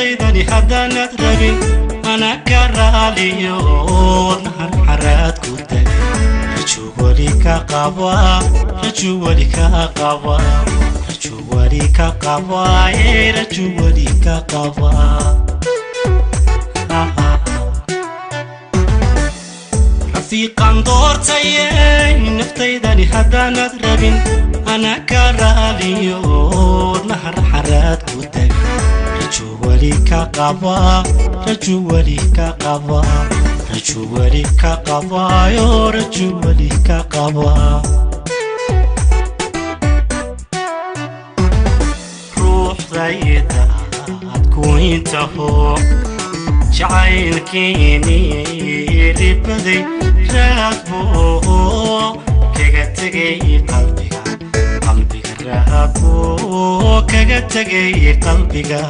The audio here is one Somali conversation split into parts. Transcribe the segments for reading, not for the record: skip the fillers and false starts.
Naftaydani haddaanad rabin ana ka raaliyo wadnahan xaraad ku tagay rajuu weli ka qabaa rajuu weli ka qabaa rajuu weli ka qabaa rajuu weli ka qabaa rafiiqan doortaye naftaydani haddaanad rabin ana ka raaliyo wadnahan xaraad ku tagay rajuu weli ka qabaa rajuu weli ka qabaa rajuu weli ka qabaayo rajuu weli ka qabaa ruuxdayda aad ku intaho jacaylkiini ribaday raad buu kaga tegay qalbiga qalbiga raad buu kaga tegay qalbiga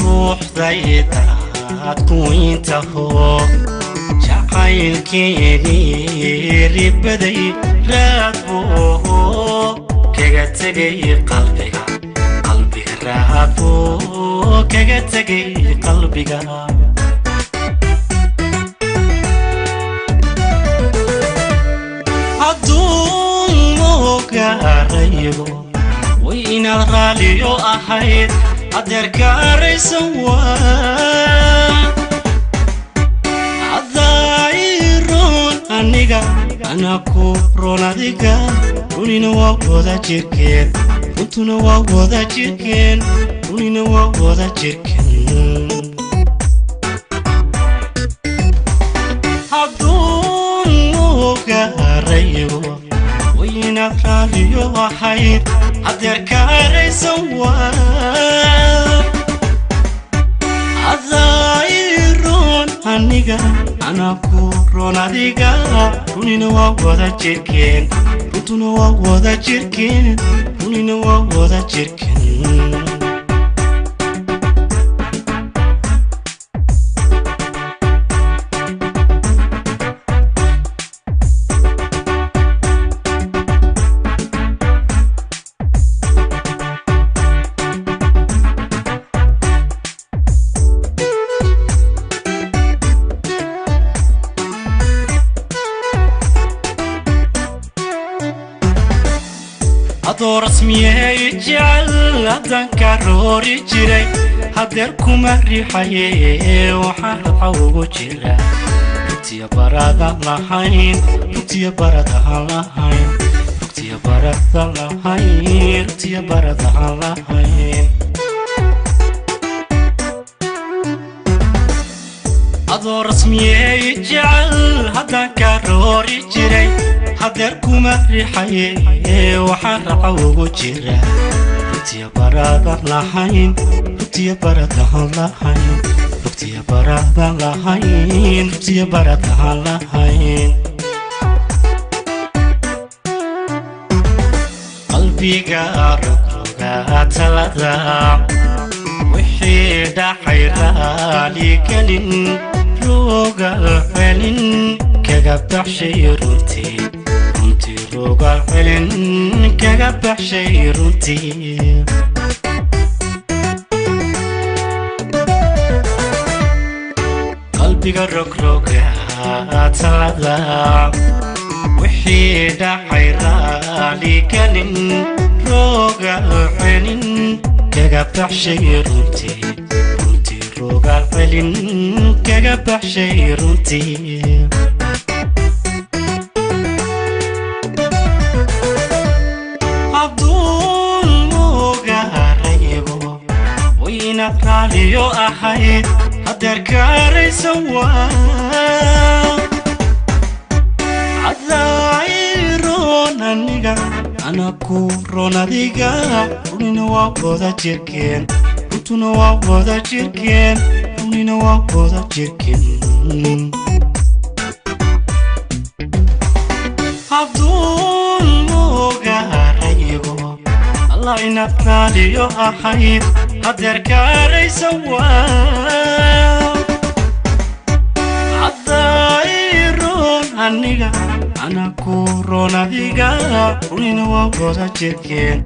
ruuxdayda aad ku intaho jacaylkiini ribaday raad buu kaga tegay qalbiga qalbiga raad buu kaga tegay qalbiga hadduu mogaarayo way inaad raaliyo ahayd adeerkaaraysan waa haddaayiroon aniga ana ku roon adiga runina waa wada jirkeen runtuna waa wada jirkeen runina waa wada jirkeen hadduu mogaarayo way inaad raaliyo ahayd adeerkaaraysan waa haddaayiroon aniga ana ku roon adiga runina waa wada jirkeen runtuna waa wada jirkeen runina waa wada jirkeen adoo rasmiyey jecel haddaan ka roori jiray hadeer kuma riixaye waxaan radxa ugu jira rugtiya barada lahayn rugtiya baradahan lahayn rugtiya barada lahayn rugtiya baradahan lahayn adoo rasmiyey jecel haddaan ka roori jiray hadeer kuma riixaye waxaan raca ugu jira rugtiya baradan lahayn rugtiya baradahan lahayn rugtiya baradan lahayn rugtiya baradahan lahayn qalbiga rogroga talada wixii dhacay raaligelin rogal celin kaga baxshay runtii runtii rogal celin kaga baxshay runtii qalbiga rogroga talada wixii dhacay raaligelin rogal celin kaga baxshay runtii runtii rogal celin kaga baxshay runtii hadduu mogaarayo way inaad raaliyo ahayd hadeerkaaraysan waa haddaayiroon aniga ana ku roon adiga runina waa wada jirkeen runtuna waa wada jirkeen runina waa wada jirkeen hadduu mogaarayo allah inaad raaliyo ahayd hadeerkaaraysan waa haddaayiroon aniga Ana ku roon adiga, runina waa wada jirkeen,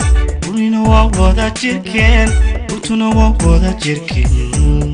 runina waa wada jirkeen, runtuna waa wada jirkeen.